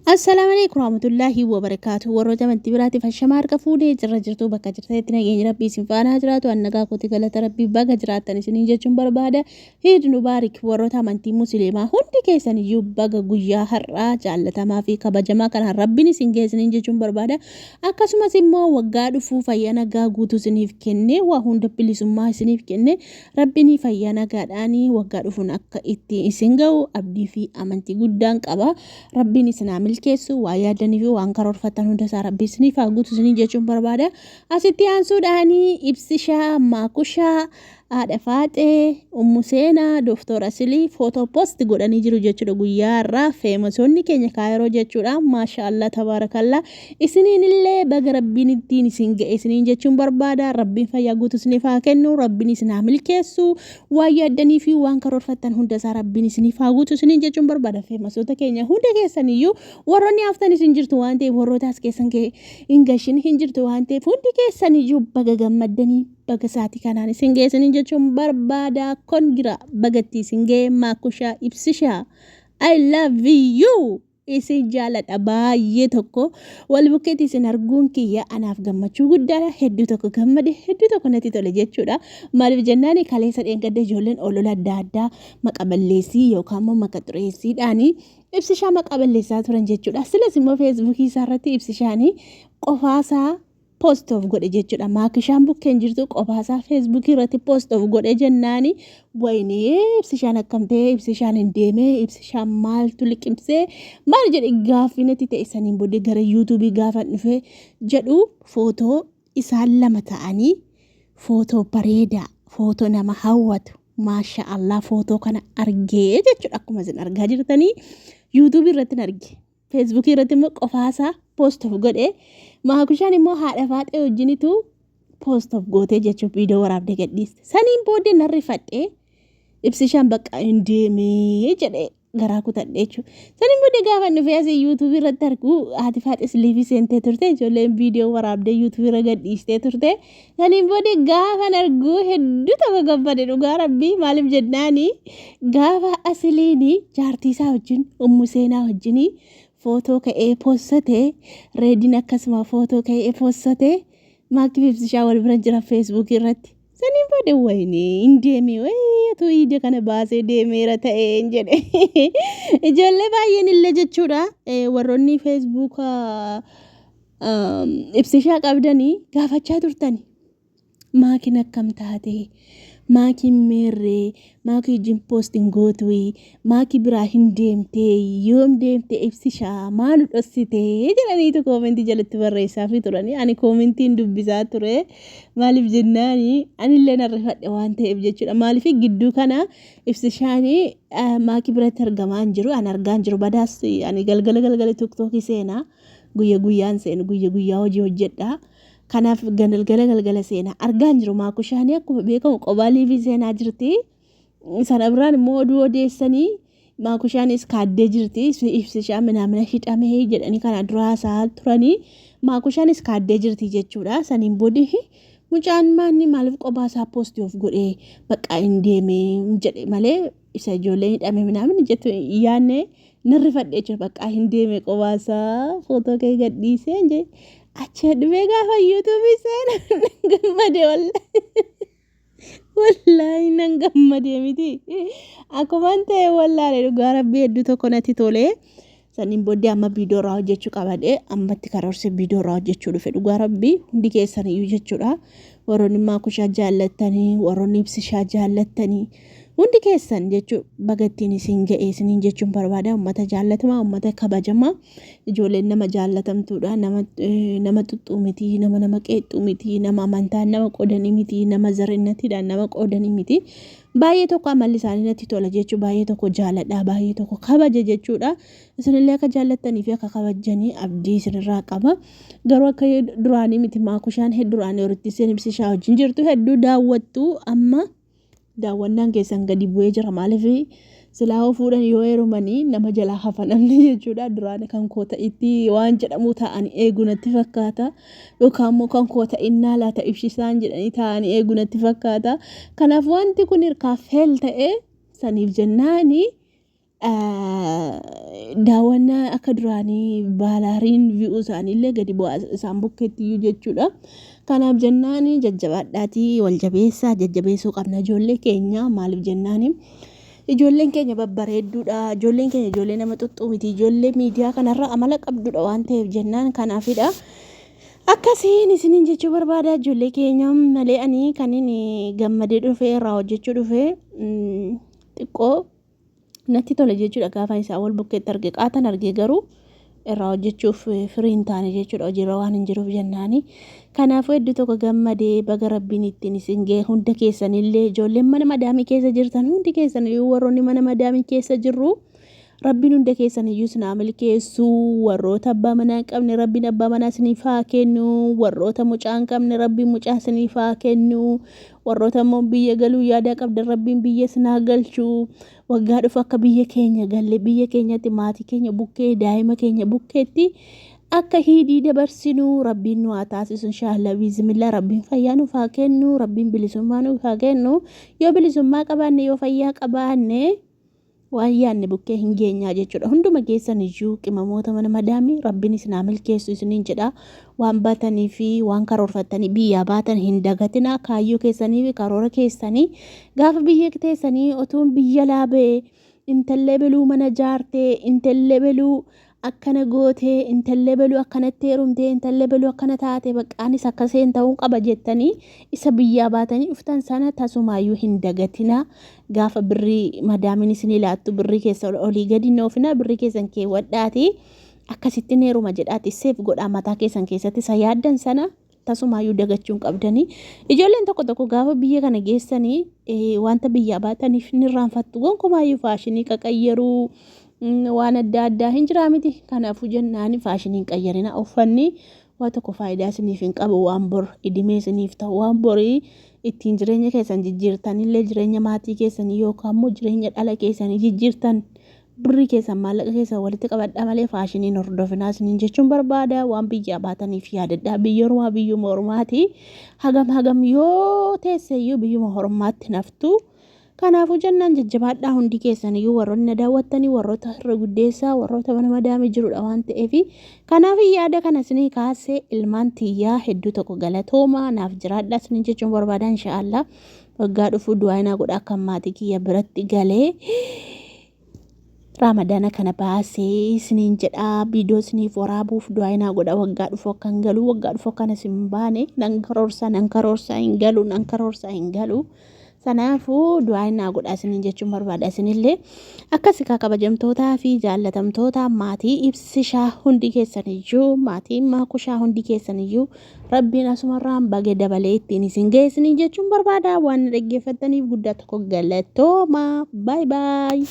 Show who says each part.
Speaker 1: Assalaamu alaikum warahmatullaahi wabarakaatu. Warroota amantii biraatiif ashamaa harka fuunee jirra jirtu bakka jirtanitti nageenyi rabbii isin faana haa jiraatu. An nagaa kooti galata rabbii baga jiraattan isiniin jechuun barbaada. Iid Mubaarik warroota amantii musliimaa hundi keessan iyyuu baga guyyaa har'aa jaallatamaa fi kabajamaa kanaan rabbiin isin ga'e isiniin jechuun barbaada. Akkasumas immoo waggaa dhufuu fayyaa nagaa guutuu isiniif kennee waa hunda bilisummaa isiniif kennee Rabbiin fayyaa nagaadhaan waggaa dhufuun akka itti isin ga'u abdii fi amantii guddaan qaba. Rabbiin isin haa milkeessu waan yaaddanii fi waan karoorfattan hunda isaa Rabbi isiniif haa guutu isiniin jechuun barbaada. Asitti aansuudhaan Ibsishaa, Maakushaa, Haadha Faaxee, Ummu Seenaa, Dooktor Asilii footoo post godhanii jiru jechuudha guyyaa har'aa feemasoonni keenya kaayiroo jechuudha. Maasha Allah tabaarakallaa. Isiniin illee baga Rabbiin ittiin isin ga'e isiniin jechuun barbaada. Rabbiin fayyaa guutuu isiniif haa kennu. Rabbiin isin haa milkeessu. Waan yaaddanii fi waan karoorfattan hunda isaa Rabbiin isiniif haa guutu isiniin jechuun barbaada. Feemasoota keenya hunda keessan iyyuu warroonni haftan isin jirtu waan ta'eef warroota as keessan hin gashin hin jirtu waan ta'eef hundi keessan iyyuu baga gammaddanii baga sa'aatii kanaan isin ga'e isiniin jechuun barbaada. Kongira bagatti isin ga'e maakushaa ibsishaa. I love you. Isin jaaladha baay'ee tokko wal bukkeetti isin arguun kiyya anaaf gammachuu guddaadha hedduu tokko gammade hedduu tokko natti tole jechuudha maaliif jennaan kaleessa dheengadda ijoolleen olola adda addaa maqa balleessii yookaan immoo maqa xureessiidhaan ibsishaa maqa balleessaa turan jechuudha silas immoo feesbuukii isaa irratti ibsishaanii qofaasaa post of godhe jechuudha. Maakishaan bukkeen jirtu qophaa feesbuukii irratti post of godhe jennaani wayinee ibsishaan akkam ta'e ibsishaan hin deemee ibsishaan maaltu liqimsee maal jedhe gaaffii natti ta'e saniin booddee gara yuutuubii gaafa dhufe jedhu footoo isaan lama ta'anii footoo bareedaa footoo nama hawwatu maasha Allah footoo kana argee jechuudha akkuma isin argaa jirtanii yuutuubii irratti arge. Feesbuukii irratti immoo qofaasaa post of godhe. Maakushaan immoo haadha faaxee wajjinitu post of gootee jechuun viidiyoo waraabdee gadhiiste. Saniin booddee nan rifadhee ibsishaan bakka hin deemee jedhee garaa kutadhe jechuudha. Saniin booddee gaafa dhufee asii yuutuubii irratti argu haati faaxes liivii seentee turte ijoolleen viidiyoo waraabdee yuutuubii irra gadhiistee turte. Saniin booda gaafan argu hedduu tokko gammade dhugaa rabbii maaliif jennaani gaafa asiliini jaartii isaa wajjin ummu seenaa wajjin footoo ka'ee possate reediin akkasuma footoo ka'ee possate maakii fi ibsishaa wal bira jira feesbuukii irratti. Saniin booda wayinii hin deemee wayii ija kana baasee deemeera ta'ee hin jedhe. Ijoollee baay'een illee jechuudha warroonni feesbuuka ibsishaa qabdanii gaafachaa turtani. Maakiin akkam taate? Maakiin meerree? Maakii wajjin poost hin gootuyi? Maakii biraa hin deemtee? Yoom deemte ibsishaa? Maa nu dhossite? Jedhaniitu koomentii jalatti barreessaafii turani. Ani koomentiin dubbisaa ture. Maaliif jennaani anillee nan rifadhe waan ta'eef jechuudha. Maaliif gidduu kana ibsishaani maakii biratti argamaa hin jiru. Ani argaa hin jiru. Badaas ani galgala galgala tiktookii seenaa. Guyya guyyaan seenu guyya guyyaa hojii hojjedha. Kanaaf galgala galgala seenaa argaa hin jiru. Maakushaanii akkuma beekamu qobaa liivii seenaa jirti. Sana biraan immoo oduu odeessanii maakushaanis kaaddee jirti. Ibsishaa minaamina hidhamee jedhanii kana dura haasa'aa turanii maakushaanis kaaddee jirti jechuudha. Saniin booda mucaan maanni maaliif qobaa isaa poostii of godhee bakka hin deemee jedhe malee isa ijoollee hidhame minaamin jettu hin yaadne nan rifadhe jechuudha bakka hin deeme qobaasaa footoo kee gadhiisee jedhe achi dhufee gaafa yuutuubii seena nan gammade wallaahi wallaahi nan gammade miti akkuman ta'e wallaahi dhugaa rabbii hedduu tokko natti tolee saniin booddee amma viidiyoo irraa hojjechuu qabadhe ammatti karoorse viidiyoo irraa hojjechuu dhufe dhugaa rabbii hundi keessan iyyuu jechuudha warroonni maakushaa jaallattanii warroonni ibsishaa jaallattanii Hundi keessan jechuun baga ittiin isin ga'e isiniin jechuun barbaada. Uummata jaallatamaa, uummata kabajamaa, ijoolleen nama jaallatamtuudha. Nama nama xuxxuu miti, nama nama qeexxuu miti, nama amantaan nama qoodanii miti, nama zarinnatiidhaan nama qoodanii miti. Baay'ee tokko amalli isaanii natti tola jechuun baay'ee tokko jaaladha, baay'ee tokko kabaja jechuudha. Isinillee akka jaallattanii fi akka kabajjanii abdii isinirraa qaba. Garuu akka duraanii miti maakushaan duraanii horitti isin ibsishaa wajjin jirtu hedduu daawwattu amma. Daawwannaan keessan gadi bu'ee jira maaliif silaa hoo fuudhan yoo heerumanii nama jalaa hafa namni jechuudha duraan kan koo ta'itti waan jedhamu ta'anii eegu natti fakkaata yookaan immoo kan koo ta'innaa laata ibsisaan jedhanii ta'anii eegu natti fakkaata kanaaf wanti kun hirkaa feel ta'e saniif jennaani. Daawwannaa akka duraanii baalaariin vi'uu isaaniillee gadi bu'aa isaan bukkeetti iyyuu jechuudha. Kanaaf jennaan jajjabaadhaatii wal jabeessaa, jajjabeessuu qabna ijoollee keenya. Maaliif jennaan, ijoolleen keenya babbareedduudha. Ijoolleen keenya ijoollee nama xuxxuu miti. Ijoollee miidiyaa kanarra amala qabdudha waan ta'eef jennaan kanaafidha. Akkasiin isiniin jechuu barbaada ijoollee keenya malee, ani kan inni gammadee dhufee irraa hojjechuu dhufee xiqqoo natti tole jechuudha. Gaafa isaa wal bukkeetti arge, qaatan arge, garuu irraa hojjechuuf firii hin taane jechuudha, hojiirra waan hin jiruuf jennaani. Kanaafuu hedduu tokko gammadee, baga Rabbiin ittiin isin ga'e hunda keessanillee. Ijoolleen mana madaamii keessa jirtan hundi keessaniyyuu, warroonni mana madaamii keessa jirru, Rabbiin hunda keessaniyyuu isin haa milkeessu. Warroota abbaa manaa hin qabne Rabbiin abbaa manaa isiniif haa kennu. Warroota mucaa hin qabne Rabbiin mucaa isiniif haa kennu. Warroota immoo biyya galuu yaadaa qabdan Rabbiin biyya isin haa galchu. Waggaa dhufu akka biyya keenya galle, biyya keenyatti maatii keenya bukkee, daa'ima keenya bukkeetti akka hiidii dabarsinu Rabbiin nu haa taasisu, inshaallah biizimillah. Rabbiin fayyaa nuuf haa kennu, Rabbiin bilisummaa nuuf haa kennu. Yoo bilisummaa qabaanne, yoo fayyaa qabaanne, waan yaadne bukkee hin geenyaa jechuudha. Hunduma keessan iyyuu qimamoota mana madaamii Rabbiin isin haa milkeessu isiniin jedha. Waan baatanii fi waan karoorfattanii biyyaa baatan hin dagatinaa. Kaayyoo keessanii fi karoora keessanii gaafa biyya teessanii otuun biyya laabee intallee beluu mana jaartee, intallee beluu akkana gootee, intallee beluu akkanatti heerumtee, intallee beluu akkana taate, baqqaanis akkaseen ta'uu qaba jettanii isa biyyaa baatanii dhuftan sana tasumaayyuu hin dagatinaa. Gaafa birrii madaamiin isinii laattu birrii keessa olii gadi hin oofinaa, birrii keessan keewwadhaati. Akkasittiin heeruma jedhaati seef godhaa mataa keessan keessatti, isa yaaddan sana tasumaayyuu dagachuu hin qabdanii. Ijoolleen tokko tokko gaafa biyya kana geessanii wanta biyyaa baataniif ni irraanfattu. Gonkumaayyuu faashinii qaqayyaruu waan adda addaa hin jiraa miti. Kanaafuu jennaan faashinii hin qayyarina. Uffanni waa tokko faayidaa isiniif hin qabu, waan bor idimee isiniif ta'u, waan borii ittiin jireenya keessan jijjiirtanillee, jireenya maatii keessanii yookaan immoo jireenya dhala keessanii jijjiirtan, birrii keessan, maallaqa keessan walitti qabadhaa malee faashiniin hordofinaa isiniin jechuun barbaada. Waan biyyaa baataniif yaadadhaa. Biyya ormaa biyyuma ormaati. Hagam hagam yoo teesseyyuu biyyuma ormaatti naftu. Kanaafuu jennaan jajjabaadhaa hundi keessaniyyuu, warroonni na daawwattanii, warroota irra guddeessaa, warroota mana madaamii jirudha waan ta'eef, kanaaf yaada kana isinii kaasee. Ilmaan tiyyaa hedduu tokko galatoomaa, naaf jiraadhaa isiniin jechuun barbaada. Inshaallah waggaa dhufuu du'aa godha akka maatii kiyya biratti galee Raamadaana kana baasee isiniin jedha. Viidiyoo isiniif waraabuuf du'aa godha. Waggaa dhufu akka hin galu, waggaa dhufu akkanas hin baane nan karoorsa, nan karoorsa hin galu, nan karoorsa hin galu. Sanaafuu du'aa godha isiniin jechuun barbaada. Isinillee akkasi kaa, kabajamtootaa fi jaallatamtoota maatii Ibsishaa hundi keessaniyyuu, maatii Maakushaa hundi keessaniyyuu, Rabbiin asumarraan baga dabalee ittiin isin ga'e isiniin jechuun barbaada. Waan na dhaggeeffattaniif guddaa tokko galatooma. Baay baay.